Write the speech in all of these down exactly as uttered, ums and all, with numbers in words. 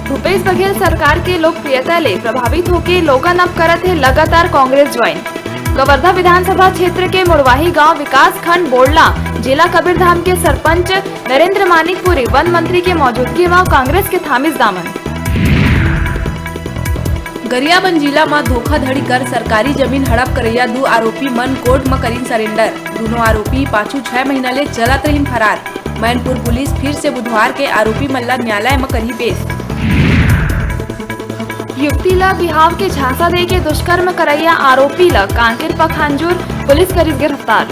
भूपेश बघेल सरकार के लोकप्रियता ले प्रभावित होके लोगन अब करत हे लगातार कांग्रेस ज्वाइन। कवर्धा विधानसभा क्षेत्र के मुड़वाही गांव विकास खंड बोड़ला, जिला कबीरधाम के सरपंच नरेंद्र मानिकपुरी वन मंत्री के मौजूदगी म कांग्रेस के थामिस दामन। गरियाबंद जिला म धोखाधड़ी कर सरकारी जमीन हड़प करइया दू आरोपी मन कोर्ट म करिन सरेंडर। दूनों आरोपी पाछू छह महीना ले चलत रहिन फरार। मैनपुर पुलिस फिर से बुधवार के आरोपी मन ल न्यायालय म करही पेश। युवती ल बिहाव के झांसा दे के दुष्कर्म करइया आरोपी ल कांकेर पखांजूर पुलिस करिस गिरफ्तार।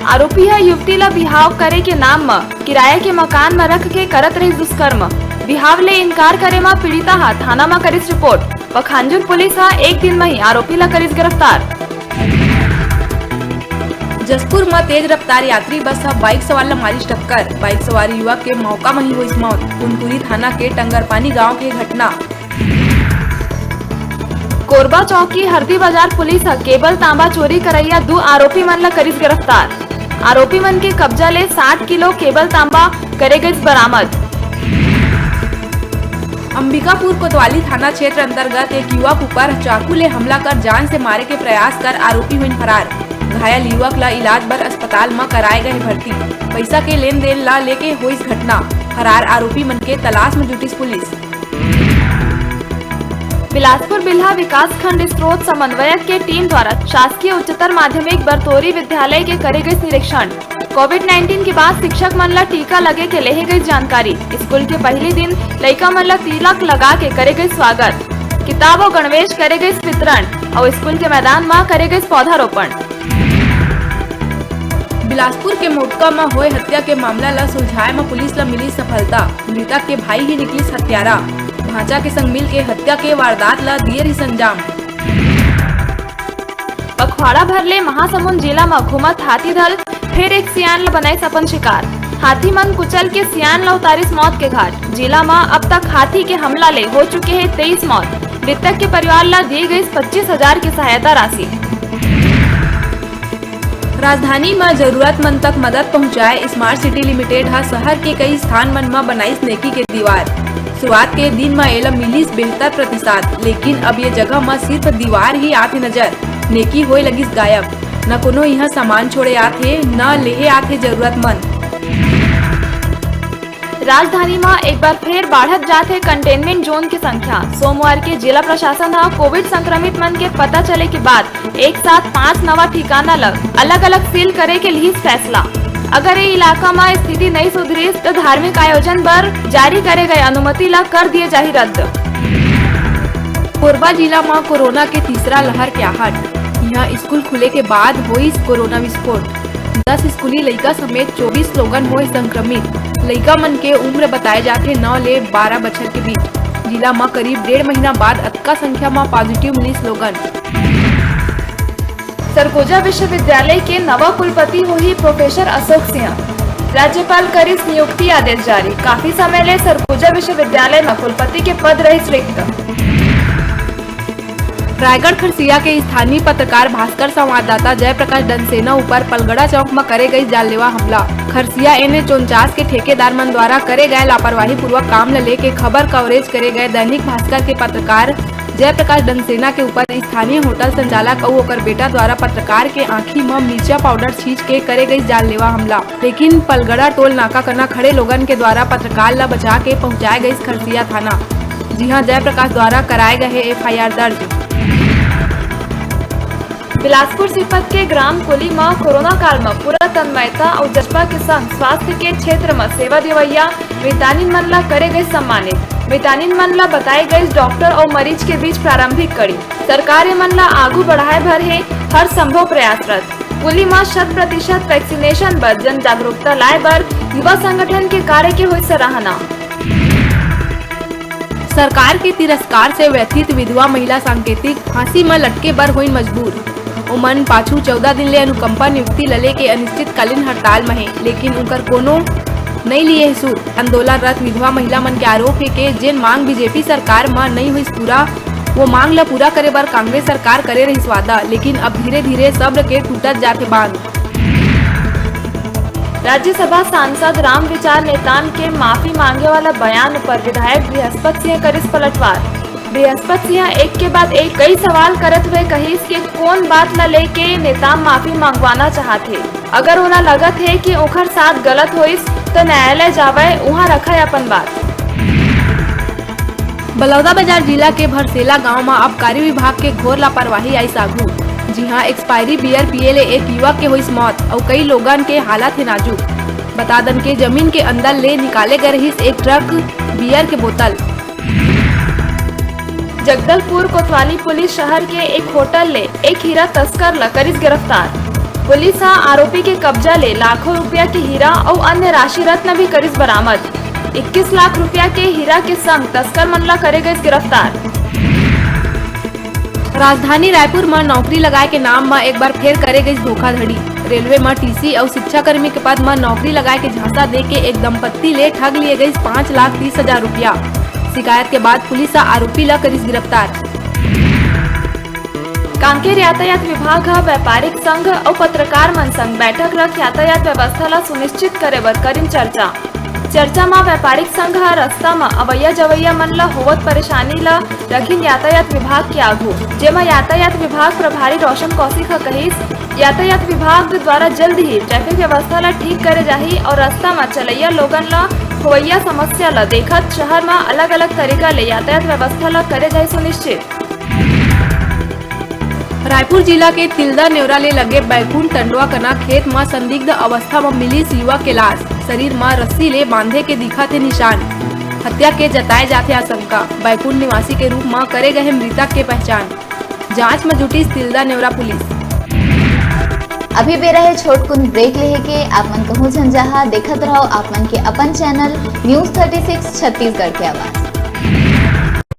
आरोपी ह युवती ल बिहाव करे के नाम म किराया के मकान म रख के करत रहिस दुष्कर्म। बिहाव ले इनकार करे म पीड़िता ह थाना म करिस रिपोर्ट। पखांजूर पुलिस ह एक दिन म ही आरोपी ल करिस गिरफ्तार। जशपुर म तेज रफ्तार यात्री बस ह बाइक सवार ल मारिस टक्कर। बाइक सवार युवक के मौका म ही होइस मौत। कुनकुरी थाना के टंगरपानी गांव के घटना। कोरबा चौकी हरदी बाजार पुलिस ह केबल तांबा चोरी करइया दू आरोपी मन ल करिस गिरफ्तार। आरोपी मन के कब्जा ले साठ किलो केबल तांबा करे गइस बरामद। अंबिकापुर कोतवाली थाना क्षेत्र अंतर्गत एक युवक ऊपर चाकू ले हमला कर जान से मारे के प्रयास कर आरोपी होइन फरार। घायल युवक ल इलाज बर अस्पताल म कराए गए भर्ती। पैसा के लेन देन ल लेके होइस घटना। फरार आरोपी मन के तलाश म जुटिस पुलिस। बिलासपुर बिल्हा विकासखंड स्रोत समन्वयक के टीम द्वारा शासकीय उच्चतर माध्यमिक बरतोरी विद्यालय के करे गए निरीक्षण। कोविड नाइन्टीन के बाद शिक्षक मन ला टीका लगे के लेहे गई जानकारी। स्कूल के पहली दिन लइका मन ला तिलक लगा के करे गई स्वागत। किताब अउ गणवेश करे गई वितरण अउ स्कूल के मैदान म करे गई पौधारोपण। बिलासपुर के मोटका म होए हत्या के मामला ल सुलझाए म पुलिस ल मिली सफलता। मृतक के भाई ही निकलिस हत्यारा। भांचा के संग मिल के हत्या के वारदात ल दिए रिहिस अंजाम। पखवाड़ा भर ले महासमुंद जिला म घूमत हाथी दल फेर एक सियान ल बनाइस अपन शिकार। हाथी मन कुचल के सियान ल उतारिस मौत के घाट। जिला म अब तक हाथी के हमला ले हो चुके हे तेईस मौत। मृतक के परिवार ल दिए गइस पच्चीस हजार के सहायता राशि। राजधानी म जरूरतमंद तक मदद पहुंचाए स्मार्ट सिटी लिमिटेड ह शहर के कई स्थान मन म बनाइस नेकी के दीवार। शुरुआत के दिन म एला मिलिस बेहतर प्रतिसाद, लेकिन अब ये जगह म सिर्फ दीवार ही आथे नजर। नेकी होए लगिस गायब। न कोनो इहां सामान छोड़े आथे, न लेहे आथे जरूरतमंद। राजधानी म एक बार फेर बाढ़त जात हे कंटेनमेंट जोन के संख्या। सोमवार के जिला प्रशासन ह कोविड संक्रमित मन के पता चले के बाद एक साथ पांच नवा ठिकाना ल अलग-अलग सील करे के लिहिस फैसला। अगर ए इलाका म स्थिति नइ सुधरिस, त धार्मिक आयोजन बर जारी करे गए अनुमति ल कर दिए जाही रद्द। कोरबा जिला म कोरोना के तीसरा लहर के आहट। इहां स्कूल खुले के बाद होइस कोरोना विस्फोट। दस स्कूली लइका समेत चौबीस लोगन होए संक्रमित। लइका मन के उम्र बताए जाथे नौ ले बारह बछर के बीच। जिला म करीब डेढ़ महीना बाद अतका संख्या म पॉजिटिव मिलिस लोगन। सरगुजा विश्वविद्यालय के नवा कुलपति होही प्रोफेसर अशोक सिंह। राज्यपाल करिस नियुक्ति आदेश जारी। काफी समय ले सरगुजा विश्वविद्यालय म कुलपति के पद रहिस रिक्त। रायगढ़ खरसिया के स्थानीय पत्रकार भास्कर संवाददाता जयप्रकाश डनसेना ऊपर पलगड़ा चौक म करे गई जानलेवा हमला। खरसिया एनएच उनचास के ठेकेदार मन द्वारा करे गए लापरवाही पूर्वक काम ल लेके खबर कवरेज करे गए दैनिक भास्कर के पत्रकार जयप्रकाश डनसेना के ऊपर स्थानीय होटल संचालक अउ ओकर बेटा द्वारा पत्रकार के आंखी म मिर्चा पाउडर छींच के करे गई जानलेवा हमला। लेकिन पलगड़ा टोल नाका कना खड़े लोगन के द्वारा पत्रकार ल बचा के पहुंचाए गइस खरसिया थाना, जिहां जयप्रकाश द्वारा कराए गए हे एफआईआर दर्ज। बिलासपुर सीपत के ग्राम कुली म कोरोना काल म पूरा तन्मयता अउ जज्बा के संग स्वास्थ्य के क्षेत्र म सेवा देवइया मितानिन मन ल करे गइस सम्मानित। मितानिन मन ल बताए गइस डॉक्टर अउ मरीज के बीच प्रारंभिक कड़ी। सरकार ए मन ल आगू बढ़ाए बर हे हर संभव प्रयासरत। कुली म शत प्रतिशत वैक्सीनेशन बर जन जागरूकता लाए बर युवा संगठन के कार्य के होइस सराहना। सरकार के तिरस्कार से व्यथित विधवा महिला सांकेतिक फांसी म लटके बर होइन मजबूर। ओमन पाछू चौदह दिन ले अनुकंपा नियुक्ति ल लेके अनिश्चितकालीन हड़ताल म हे, लेकिन उनकर कोनो नइ लिए हे सुर। आंदोलनरत विधवा महिला मन के आरोप हे के जेन मांग बीजेपी सरकार म नइ होइस पूरा, वो मांग ल पूरा करे बर कांग्रेस सरकार करे रहिस वादा, लेकिन अब धीरे-धीरे सब्र के टूटत जात हे बांध। राज्यसभा सांसद रामविचार नेताम के माफी मांगे वाला बयान ऊपर विधायक बृहस्पत सिंह करिस पलटवार। बृहस्पत सिंह एक के बाद एक कई सवाल करत हुए कहिस कि कोन बात ला लेके नेताम माफी मांगवाना चाहत हे। अगर ओला लगत हे कि ओखर साथ गलत होइस, तो न्यायालय जावय, उहां रखय अपन बात। बलौदाबाजार जिला के भरसेला गांव म आबकारी विभाग के घोर लापरवाही आइस आघू। जिहां एक्सपायरी बियर पिए ले एक युवक के होइस मौत अउ कई लोगन के हालत हे नाजुक। बता दन के जमीन के अंदर ले निकाले गए रहिस एक ट्रक बियर के बोतल। जगदलपुर कोतवाली पुलिस शहर के एक होटल ले एक हीरा तस्कर ल करिस गिरफ्तार। पुलिस ह आरोपी के कब्जा ले लाखों रुपया के हीरा अउ अन्य राशि रत्न भी करिस बरामद। इक्कीस लाख रुपया के हीरा के संग तस्कर मन ला करे गइस गिरफ्तार। राजधानी रायपुर म नौकरी लगाए के नाम म एक बार फेर करे गइस धोखाधड़ी। रेलवे म टीसी अउ शिक्षाकर्मी के पद म नौकरी लगाए के झांसा दे के एक दंपत्ति ले ठग लिए गइस पाँच लाख तीस हजार रुपया। शिकायत के बाद पुलिस ह आरोपी ला करिस गिरफ्तार। कांकेर यातायात विभाग ह व्यापारिक संघ अउ पत्रकार मन संग बैठक रख यातायात व्यवस्था ला सुनिश्चित करे बर करिन चर्चा। चर्चा म व्यापारिक संघ ह रस्ता म अवैया जवैया मन ल होवत परेशानी ल रखिन यातायात विभाग के आघू, जेमा यातायात विभाग प्रभारी रोशन कौशिक ह कहिस, यातायात विभाग द्वारा जल्द ही ट्रैफिक व्यवस्था ल ठीक करे जाही और रस्ता म चलैया लोगन ल होवैया समस्या ल देखत शहर म अलग-अलग तरीका ले यातायात व्यवस्था ल करे जाही सुनिश्चित। रायपुर जिला के तिल्दा नेवरा ले लगे बैकुंठ टंडवा कना खेत म संदिग्ध अवस्था म मिलिस युवक के लाश। शरीर म रस्सी ले बांधे के दिखत हे निशान। हत्या के जताए जात हे आशंका। बैकुंठ निवासी के रूप म करे गए हे मृतक के पहचान। जांच म जुटिस तिल्दा नेवरा पुलिस। अभी बेरा हे छोटकुन ब्रेक लेहे के। आप मन कहूं झन जहां, देखत रहो आप मन के अपन channel news thirty six Chhattisgarh के आवाज।